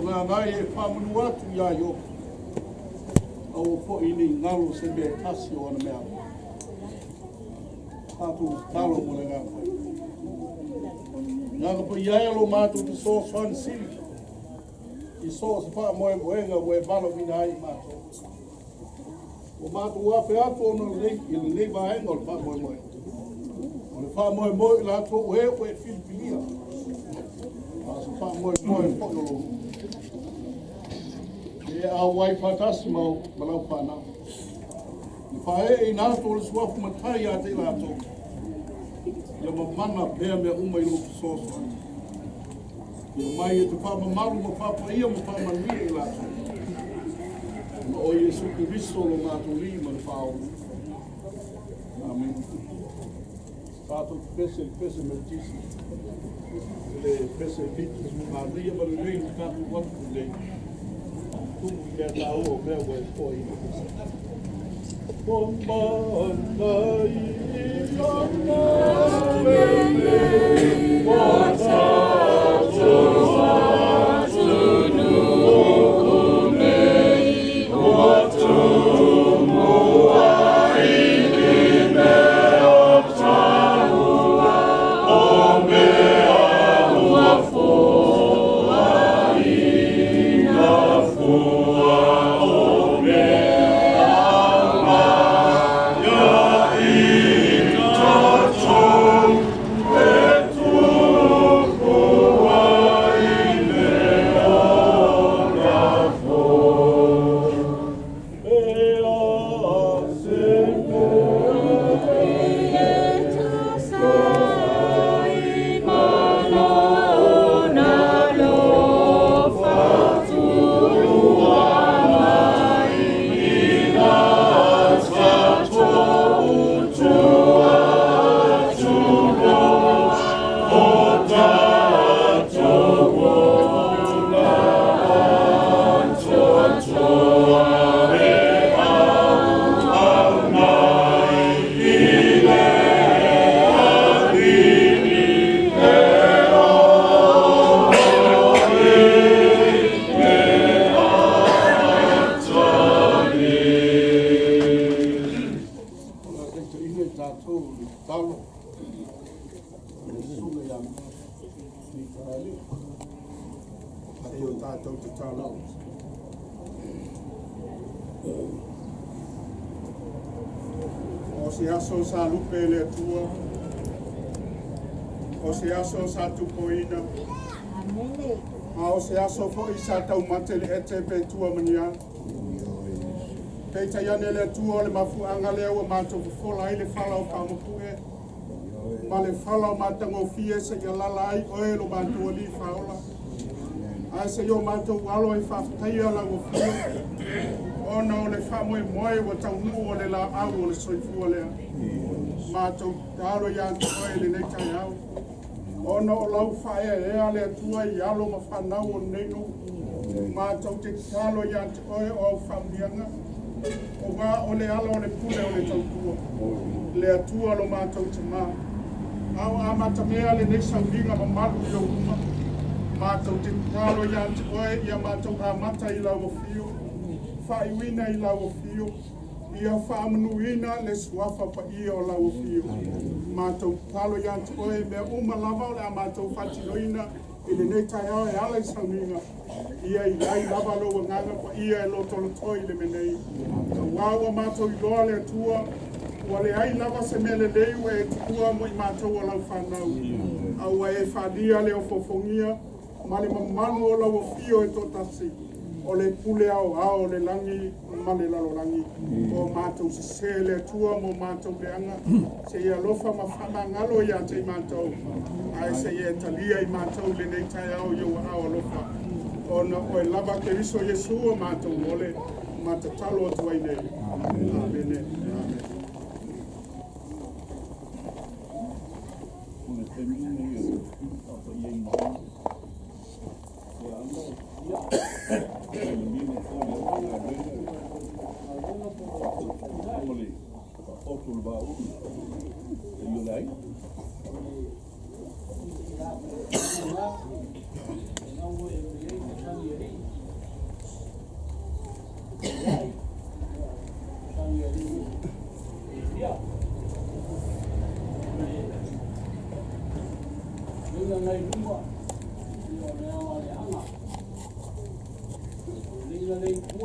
Ona ai e faamanu atu iā Iopu, aua foi ne i galo se mea e tasi o ana mea. Tatou tatalo mo le Agaga Paia. Agaga Paia e o lo matou fesoasoani sili i so o se faamoemoega ua e valaauina ai i matou. Ua matou afe atu ona i lenei vaega o le faamoemoe. O le faamoemoe i latou e ua e filifilia. A o se faamoemoe foi o lou. E auai faatasi ma lau fanau. I faaeeina atu o le suafa matai ia te i latou. Ia mamana pea mea uma i lou fesoasoani. Ia mai e te faamamalu ma faapaia ma faamanuia i latou. Ona o Iesu Keriso lo matou Alii ma le Faaola. Amene. Tatou pese i pese metisi. Le pese fitu. Manaia ma lelei le tatou atu lelei. Tumu i mea taua o mea ua e foaina. Ua O se aso sa lupe e le Atua, o se aso sa tupoina, a o se aso foi sa taumate le ete pe tua ma ni a. Peitai ane le Atua o le mafuaaga lea ua matou fofola ai le fala o faamapu'e ma le fala o matagofie seia alaala ai oe lo matou Alii Faaola. Ae seia o matou alo e faafetaia lau afio, ona o le faamoemoe ua taunuu o le laau o le soifua lea. Matou tatalo ia te oe i lenei taeao, ona o lau faaeaea le Atua i alo ma fanau o lenei nuu. Matou te tatalo ia te oe o au faamanuiaga, auā o le ala o le pule o le tautua, le Atua lo matou Tamā. A o amatamea lenei sauniga mamalu i ou luma, matou te tatalo ia te oe ia matou amata i lau afio, faaiuina i lau afio, ia faamanuina le suafa paia o lau afio. Matou tatalo ia te oe mea uma lava o le a matou faatinoina i lenei taeao e ala i sauniga, ia i ai lava lou agaga paia e lotolotoi i le mea nei. Auā ua matou iloa le Atua, ua leai lava se mea lelei ua e tuua mo i matou o lau fanau, a ua e faalia le ofoofogia ma le mamalu o lau afio e toatasi, o le pule aoao o le lagi ma le lalolagi. O matou sesē le Atua mo matou leaga, seia alofa ma faamagalo ia te i matou, ae seia e talia i matou i lenei taeao i ou aao alofa, ona oe lava Keriso Iesu o matou ole ma tatalo atu ai nei. Amene. Amene. O le taimi lenei e faapaia ai mai